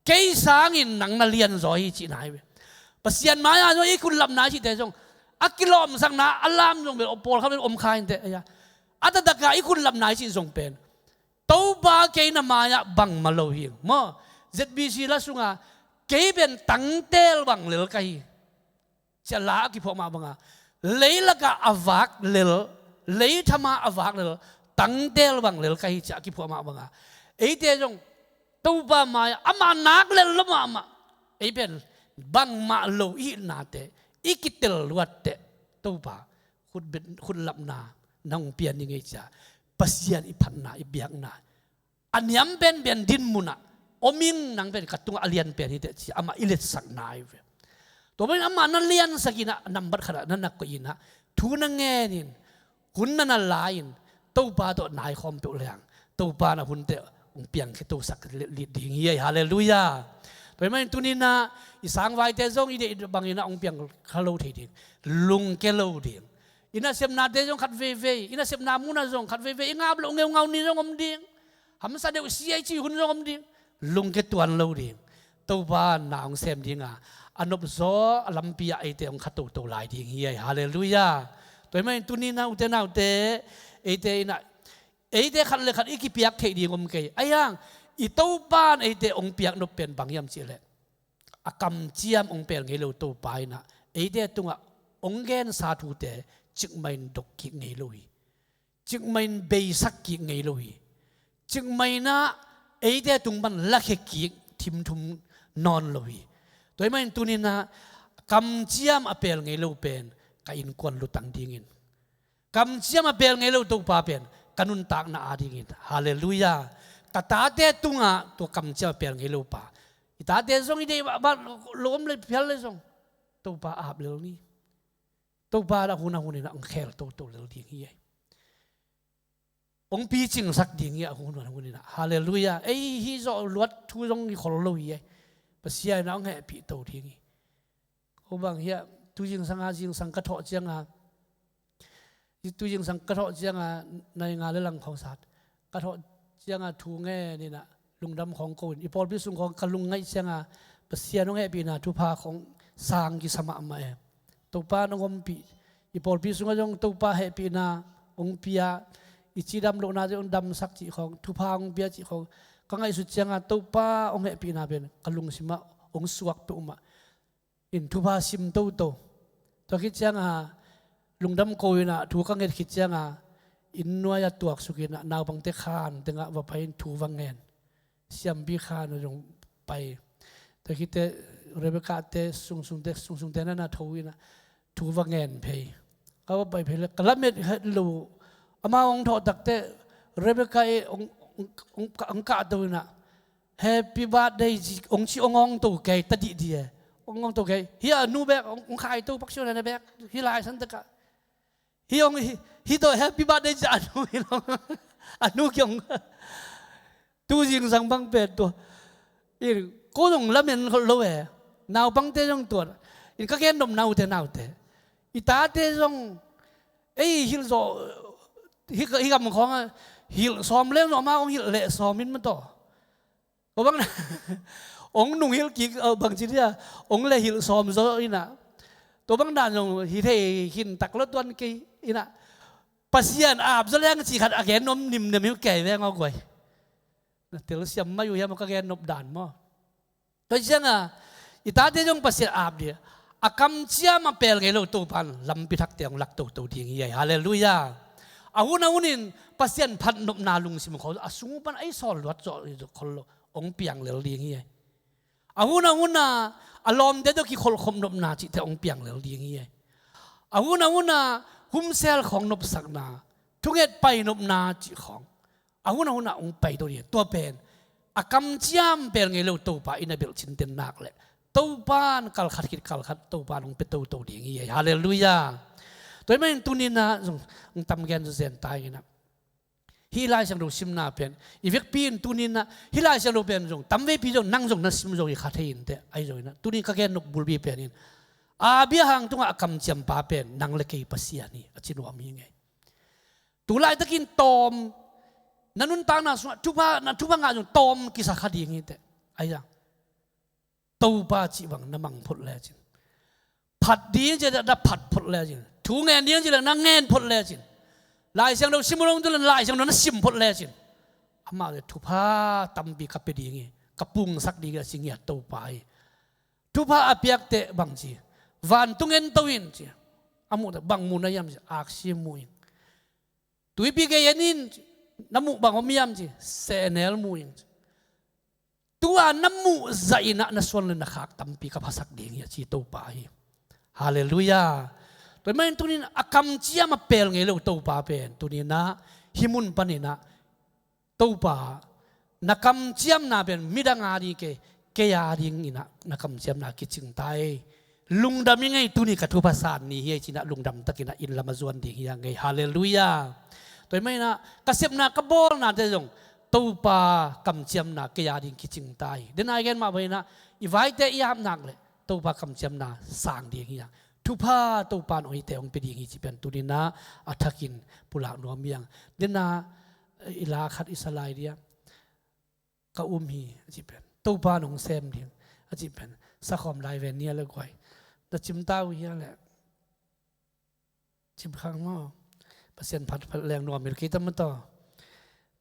Kei sangin nang na lianzaw hi cihna hi ve. Pasian mai-ah zong i khut lapna i cihte zong a kilawmsakna a lam zong bel pawlkhat bel om kha inteh. A taktakah i khut lapna i cih zong pen Topa kei na mai-ah bangmah lo hi maw? Z B C la sungah kei pen tangtel bang lel ka hi. Sia la a kiphuah mah banga leilakah a vak lel, leithama a vak lel, tangtel bang lel ka hi cia a kiphuah mah banga eite zong Topa mai-ah amah nak lel lo mahmah ei pen bangmah lo i hihnate i kitel luatteh Topa khut bet, khut lapna nang pia ni ngei cia Pasian i phatna i biakna a niam penpen din munah om ing, nang pen ka tungah a lian pen hi teh ci amah i letsakna ahi ve. Tua manin amah na liansak inah nambat khatah na na koih inah thu na ngenin hun na na la-in Topa tawh naikhawm peuh lehang Topa na hunte hong piangkhia tosak lit ding hi ahi. Halleluiah. Tua ahih manin tuni-in ah i sangvaite zong i deih bangin ah hong piang kha lo thei ding, lungkia lo ding. I nasepnate zong khat veivei, i nasepna munah zong khat veivei i ngap loh ngeungau ni zong om ding. Hamsa deuh sia i cih hun zong om ding. Lungkia tuan lo ding. Topa na hong sem ding a, a nopzaw a lampi ah eite hong kha toto lai ding hi ei. Halleluiah. Tua ahih manin tuni-in ah ute naute, eite in ah eite khat le khat i kipiak theih ding om kei. Ahi hang i Topa in eite hong piak nop pen bang hiam cih leh, a kamciam hong pel ngei lo Topa in ah eite tungah hong gensa thute cikmah in dok kik ngei lo hi. Cikmah in beisak kik ngei lo hi. Cikmah in ah eite tung pan lakhia kik thimthum nawn lo hi. Tua ahih manin tuni-in ah kamciam a pel ngei lo pen ka innkuan lutang dingin, kamciam a pel ngei lo Topa pen ka nuntakna adingin, halleluiah, ka tate tungah tua kamciam a pel ngei lo pa, i tate zong i deih bah lo om le phial le zong, Topa ap lel ni. Topa a hun a hun in ah hong khel toto lel ding hi ei. Hong picingsak ding hi a hun a hun in ah, halleluiah. Ei hih zawh luat thu zong i khol lo hi ei. Pasian in ah hong hehpih to ding hi. Ko bang hiah, tu zingsang a zingsang ka thawh ciang a, tu zingsang ka thawh ciang a, nai nga le lang khawng sat ka thawh ciang a thu ngen in ah lungdam khawng ko in, i pawlpi sung khawng ka lungngaih ciang a, Pasian hong hehpihna thupha khawng sang kisa mahmah e. Topa in hong ompih, i pawlpi sungah zong Topa hehpihna hong pia, i cidam lohna zong hong damsak cih khawng, thupha hong pia cih khawng ka ngaihsut ciang a, Topa hong hehpihna pen ka lungsim ah hong suak peuhmah in, thupha sim toto. Tua khit ciang a, lungdam ko in ah thu ka nget khit ciang a, inn nuai ah tuaksuk in ah naupangte khan tengah va pai in thu va ngen. Siampi khan ah zong pai. Tua khit teh Rebecca te sungsungte, sungsungte na na tho in ah thu va ngen phei. Ka va pai phei le ka lamet het lo. Amau hong thawh tak teh Rebecca e hong, hong, hong, hong kahto in ah, "Happy birthday," ci, hong ci, hong awngto kei ta dihdih e. Hong awngto kei. Hih a nu bek hong, hong khaito pak siawn a na bek. Hih lai san takah hih hong, hih, hih tawh happy birthday ci a, a nu hi lo. A nu kiang. Tu zingsang bang pen tua in, ko zong lamen lo e. Naupangte zong tua in, ka gen nopna ute naute, i tate zong ei hilh zawh, hih, hih gam khawng a hilh sawm leng zong amau hong hilh leh sawm in mataw. Tua bang na hong nung hilh kik, bangci dia, hong leh hilh sawm zaw in ah, tua bang dan zong hi thei khin tak lo tuan kei in ah, Pasian ap zaw leng cih khat a gen nuam nimnem hi kei veng aw guai. Na telsiam mai uh hiam aw ka gen nop dan maw? Tua ciang a, i tate zong Pasian ap dih a, kamciam a pel ngei lo Topa in lampi thakte hong lak toto ding hi ei. Halleluiah. A hun a hun in Pasian phatnopna lungsim khol a sung pan ei sawl luat zawh khol lo hong piang lel ding hi ei. A hun a hun a, a lawmte tawh kikholhkhop nopna cihte hong piang lel ding hi ei. A hun a hun a, humsel khawng nopsakna, thunget pai nopna cih khawng a hun a hun a hong paito ding. Tua pen a kamciam pel ngei lo Topa i na belh cinten nak leh, Topa in kalkhat khit kalkhat Topa in hong pia toto ding hi ei. Halleluiah. Tua ahih manin tuni-in ah zong hong tam gen zenzen ta ing in ah, hih Lai Siangtho simna pen i vekpi in tuni-in ah hih Lai Siangtho pen zong tamveipi zong nang zong na sim zong hi kha thei in teh, ahi zongin ah tuni-in ka gen nop bulpi pen in, Abraham tungah a kamciam pa pen nang le kei Pasian hi, a ci nuam hi ing ei. Tu laitakin tawm, na nuntakna sungah thupha, na thupha ngah zong tawm kisa kha ding hi teh. Ahi zong Topa cih bang na mang phot lecin, phat ding ci leh na phat phot lecin, thu ngen ding ci leh na ngen phot lecin, Lai Siangtho sim uh lawng tu leh Lai Siangtho na sim phot lecin, amah le thupha tampi ka pia ding hi, ka pungsak ding hi a ci ngiat Topa hi. Thupha a piak teh bang ci, vantung en to in ci, a muh teh bang muh na hiam ci, aksi muh in. Tuipi gei en in, na muh bang om hiam ci, sehnel muh in. Tua na muh zah in ah na suan le na khak tampi ka phasak ding hi a ci Topa hi. Halleluiah. Tua ahih manin tuni-in a kamciam a pel ngei lo Topa pen tuni-in ah hih mun panin ah Topa, na kamciamna pen midang a ding kei, kei a dingin ah na kamciamna kicing ta ei. Lungdam ing ei, tuni ka thupha san ni hi ei ci-in ah lungdam takin ah inn lam a zuan ding hi ing ei. Halleluiah. Tua ahih manin ah ka sepna ka bawlnate zong Topa kamciamna kei a ding kicing ta hi. Dena i gen mah bangin ah i vaite i ap nak leh Topa kamciamna sang ding hi hang. Thupha Topa in eite hong pia ding hi cih pen tuni-in ah a thakin pulak nuam hi hang. Dena i la khat i sa lai ding a, ka um hi a cih pen, Topa in hong sem ding a cih pen sakhawm lai ve nia le guai. Na cim ta uh hia leh? Cim khang maw? Pasian phat phat leng nuam mil kei ta maw taw.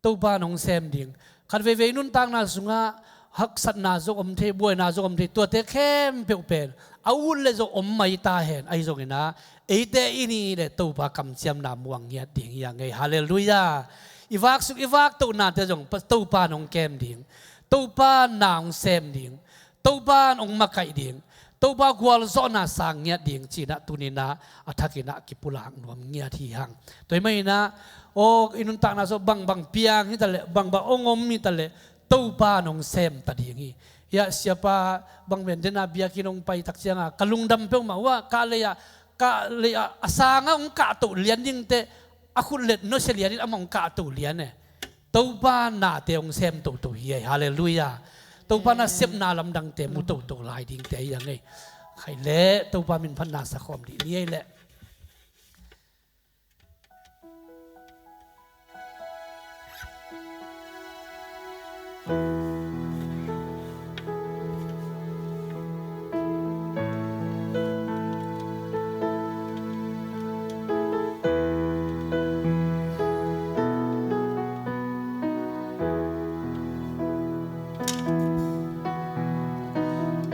Topa in hong sem ding. Khat veivei nuntakna sungah haksatna zong om thei, buaina zong om thei, tuate khempeuh pen a ut le zong om mai ta hen. Ahi zongin ah eite i hih leh Topa kamciamna muang ngiat ding hi hang ei. Halleluiah. I vak suk i vak tohnate zong pa-, Topa in hong kem ding. Topa in na hong sem ding. Topa in hong makaih ding. Topa gualzawhna sang ngiat ding ci-in ah tuni-in ah a thakin ah kipulak nuam ngiat hi hang. Tua ahih manin ah, aw, i nuntakna sungah bangbang piang hi ta leh, bangbang hong om hi ta leh, Topa in hong sem ta ding hi. Hiah siapa bang ven dena biakinn hong pai tak ciangin ka lungdam peuhmah uh a, ka lei ah, ka lei ah a sangah hong kahto lian dingte, a khut let nusia lian in amah hong kahto lian e. Topa nate hong sem toto hi ei. Halleluiah. Topa nasepna lamdangte mu toto lai dingte hi hang ei. Khaih leh Topa min phatna sakhawm dih ni ei leh.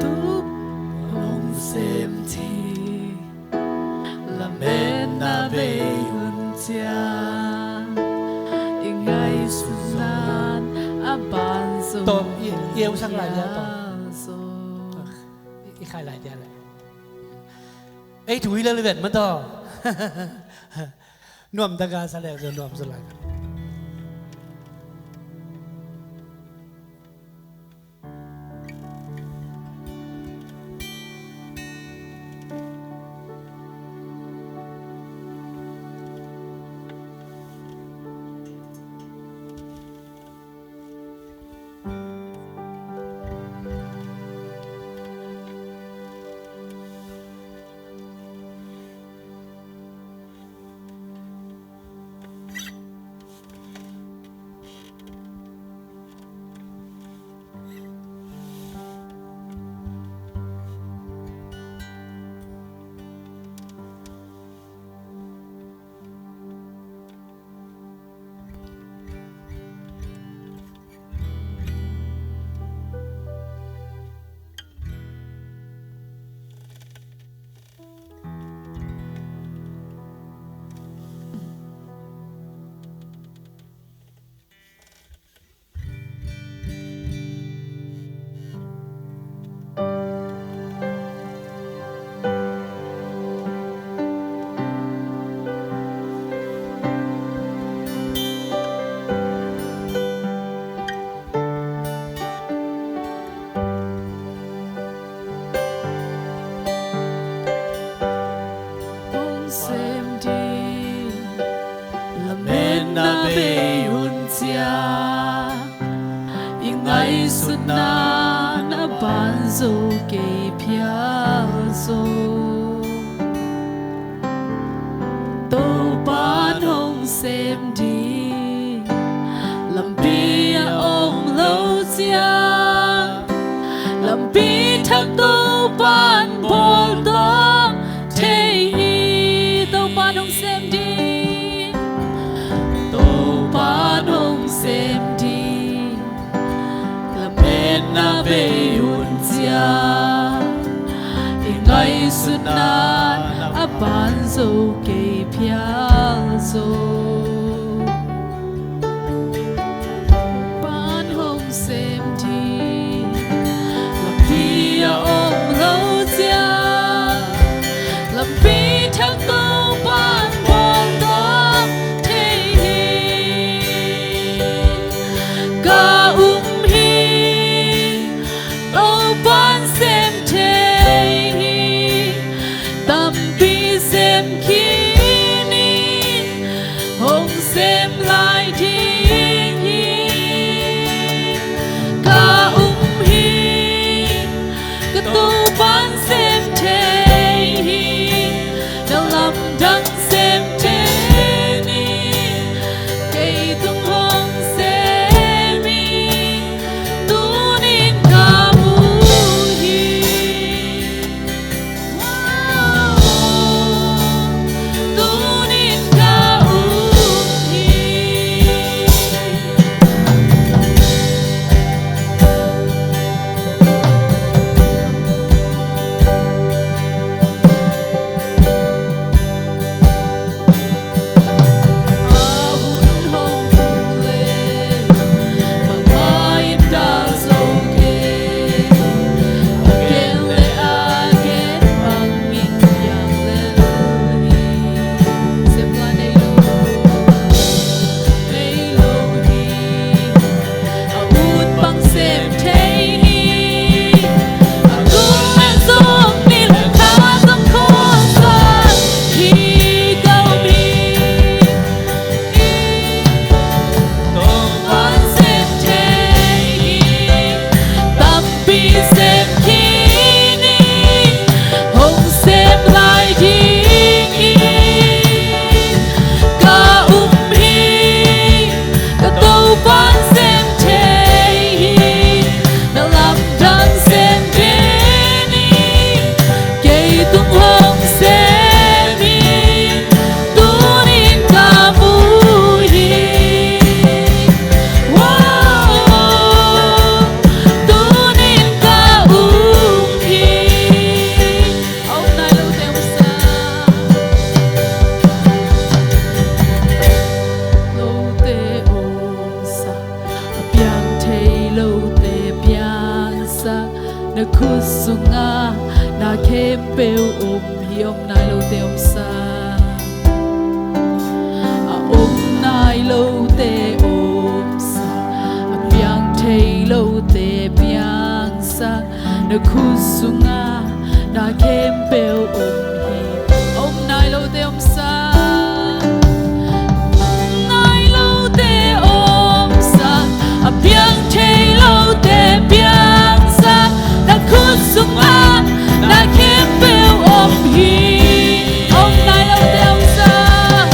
Tup hong sem thei, lametna bei hun ciang, i ngaihsutna in a banzo. Tawm i, i eusak lai dia tawm. Phial zo. I, i khai lai dia leh. Ei thu hi lel vet maw taw. Nuam taka sa leng zo nuam sa lai. Hong sem ding, lametna bei hun ciang, i ngaihsutna in a banzo kei phial zo. Topa in hong sem ding, lampi a om lo ciang, lampi thak Topa in bawl tawm thei hi. Topa in hong sem ding, Topa in hong sem ding, lametna bei hun ciang, i ngaihsutna in a banzo kei phial zo. Topa in hong sem ding, lampi a om lo ciang, lampi thak Topa in bawl tawm thei hi. Ka um hi, Topa in sem thei hi. Tampi sem khin hi, Na khut sungah na khempeuh om hi. Om nai lote omsak, a om nai lote omsak, a piang thei lote piangsak. Na khut sungah na khempeuh om hi. Om nai lote omsak, om nai lote omsak, a piang thei lote piangsak. Na khut sungah na khempeuh om hi. Om nai lote omsak,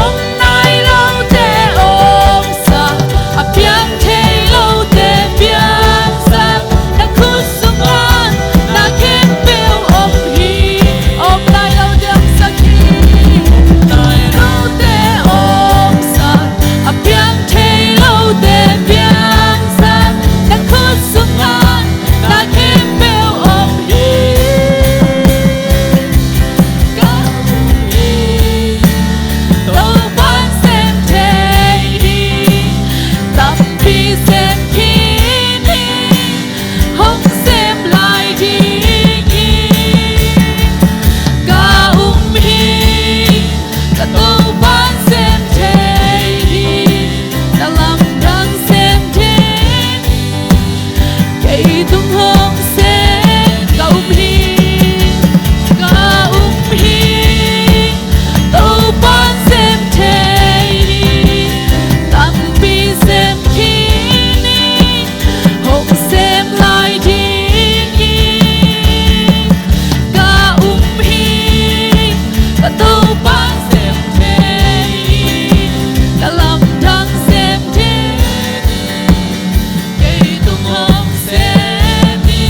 om nai lote omsak, a piang thei lote piangsak. Na khut sungah na khempeuh om hi. Om nai lote omsak hi. Om nai lote omsak, a piang thei lote piangsak. Na khut sungah na khempeuh om hi. Ka um hi. Topa'n sem thei hi. Tampi sem khin hi. Hong sem lai ding hi. Ka um hi. Ka Topa'n sem thei hi. Na lamdang sem thei hi. Kei tung hong sem ka um hi. Ka um hi. Topa'n sem thei hi. Tampi sem khin hi. Hong sem lai ding hi. Ka um hi. Ka Topa'n sem thei hi. Ka lamdang sem thei hi. Kei tung hong sem hi.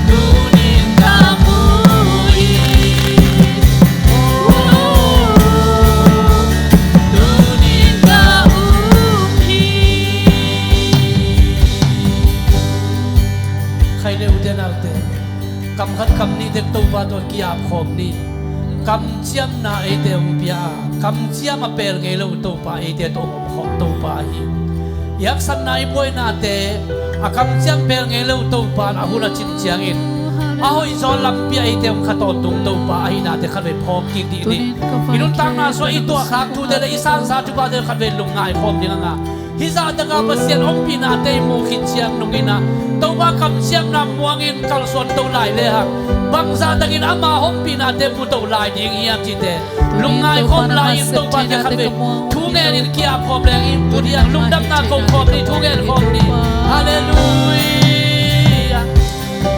Tuni-in ka mu hi. Oh, tuni-in ka um hi. Khai le, ute naute, kam khat kam nih tek Topa tawh ki-ap khawm ni. Kamciamna eite hong pia a, kamciam a pel ngei lo Topa eite tawh hong om khawm Topa hi. I haksatna, i buainate, a kamciam pel ngei lo Topa in a hun a cin ciangin a hoihzaw lampi ah eite hong kha tawntung Topa ahihnate khatvei phawk kik dih ni. I nuntakna sungah i tuahkhak thute le i sansa thuphate khatvei lungngai khawm ding a ngah. Hih zahtak a Pasian ompihnate i muh khit ciang nungin ah Topa kamciamna muangin kalsuan to lai lehang, bangzah takin ama ompihnate mu to lai ding hiam cihte lungngai khawm lai-in Topa kiang khatvei thu ngenin ki-ap khawm leng in, tu diang lungdamna ko khawm ni, thu ngen khawm ni. Halleluiah.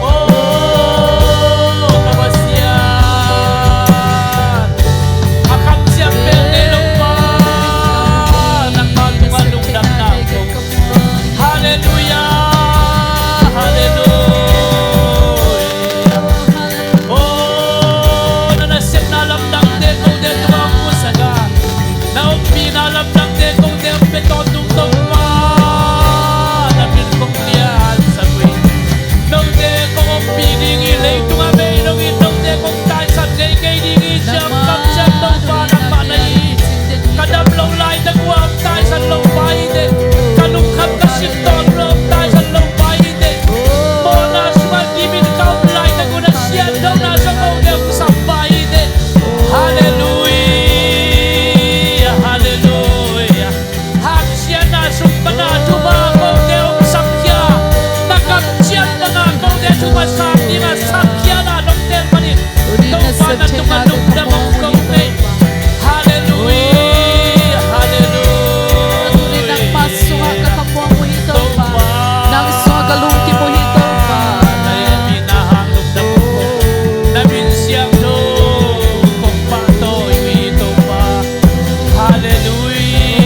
Oh, ka Pasian, a kamciam pel ngei lo Pa, nangma tungah lungdamna ko. Halleluiah, halleluiah. Oh, na nasepna lamdangte kote tungah hong musak a, na ompihna lamdangte kote hong pia tawntung Topa, na min kong liansak uh hi. Note kong ompih ding hi, leitungah vei lo in note kong taisan ngei kei ding hi, ci-in kamciam Topa nangmah na hi. Ka dam loh laitak uh a hong taisan loh Pa hi teh, ka lungkham ka sim tawn uh a hong taisan loh Pa hi teh, mawhna sungah kimin ka om laitak uh a na siangthona sungah kote hong sam Pa hi teh. Halleluiah, halleluiah. Hangsiatna sung pana thupha kote hong samkhia, na kamciam banga kote thupha sang dinga samkhiatna dongte panin Topa na tungah lungdam hong ko hi. Halleluiah, halleluiah. Nang sungah ka lungkim uh hi Topa. Na min siangtho kong pahtawi uh hi Topa. Halleluiah.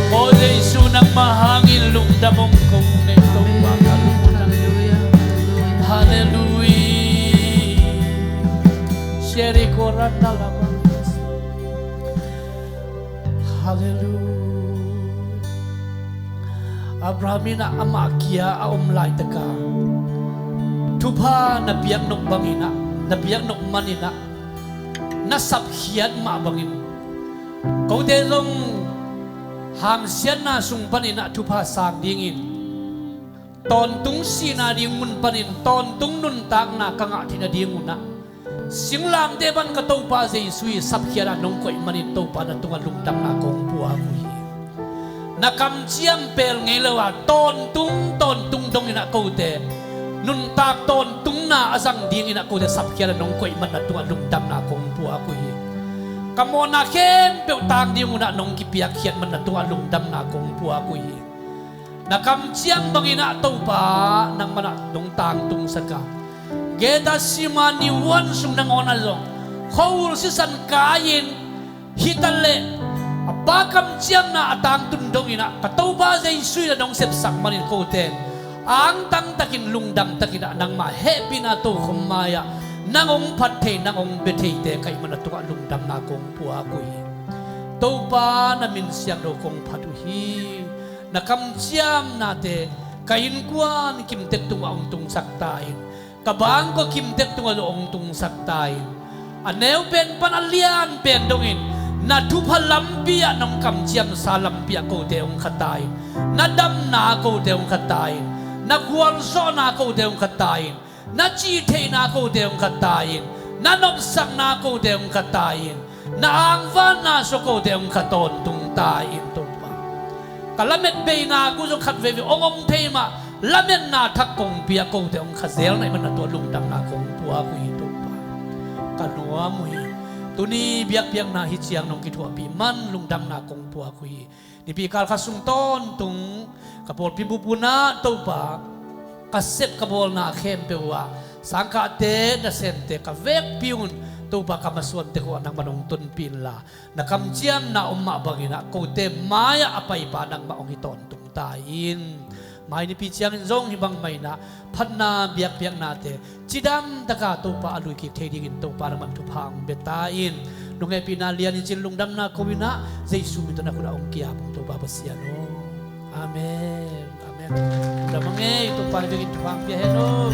Aw Jesu, nangmah hangin lungdam hong ko ing Topa ka lungdam. Halleluiah. Halleluiah. Jericho ran na lamah. Halleluiah. Abraham in ah amah kia a om laitaka thupha na piak nop bangin ah, na piak nop manin ah, na sapkhiat mah bangin kote zong hangsiatna sung panin ah thupha sang dingin Tawntung sihna ding mun panin tawntung nuntakna ka ngah theih nadingunah singlamteh pan ka Topa Jesu i sapkhiatah nong koih manin Topa na tungah lungdamna kong puak uh hi. Na kamciam pel ngei lo a tawntung tawntung donginah kote nuntak tawntungna a zang dinginah kote sapkhiatah nong koih man na tungah lungdamna kong puak uh hi. Ka mawhna khempeuh tang dingunah nong kipiakkhiat man na tungah lungdamna kong puak uh hi. Na kamciam banginah Topa nangmanah nong tangtungsak a, Gethsemane huan sung nangawnah zong khuahul sisan kai-in, hitaleh a Pa kamciamna a tangtun donginah ka Topa Jesu in a nong sepsak manin kote angtangtakin lungdamtakinah nangmah hehpihna tokhom mai-ah nang hong phat thei, nang hong bia theite ka hih man a tungah lungdamna kong puak uh hi. Topa na min siangtho kong phat uh hi. Na kamciamnate ka innkuan kimtek tungah hong tungsak ta in, ka bangkua kimtek tungah zong hong tungsak ta in, a neu pen pan a lian pen dongin na thupha lampi ah nong kamciamsa lampi ah kote hong kha ta in, na damna kote hong kha ta in, na gualzawhna kote hong kha ta in, na cihtheihna kote hong kha ta in, na nopsakna kote hong kha ta in, na angvanna sua kote hong kha tawntung ta in Topa. Ka lamet beina gu zong khat veivei hong om thei mah lametna thak kong pia kote hong kha zel na hih man na tungah lungdamna kong puak uh hi Topa. Ka nuam uh hi. Tuni biakpiakna hi ciang nong kithuahpih man lungdamna kong puak uh hi. Nipi kal kha sung tawntung ka pawlpi bup unah Topa ka sep ka bawlna khempeuh ah sangkahte nasemte ka vekpi un Topa ka masuan tek uh ah nangmah nong tonpih inla na kamciamna om mah banginah kote mai-ah a paipa nangmah hong hi tawntung ta in. Mai nipi ciangin zong hih bang mah inah phatna biakpiaknate cidamtaka Topa a luikik thei dingin Topa nangmah thupha hong bia ta in. Nong hehpihna lianin cin lungdamna ko inah Jesu min tawh na khut ah hong ki-ap ung Topa Pasian aw. Amen. Amen. Lungdam a ngei Topa hih bangin thupha hong pia hen aw.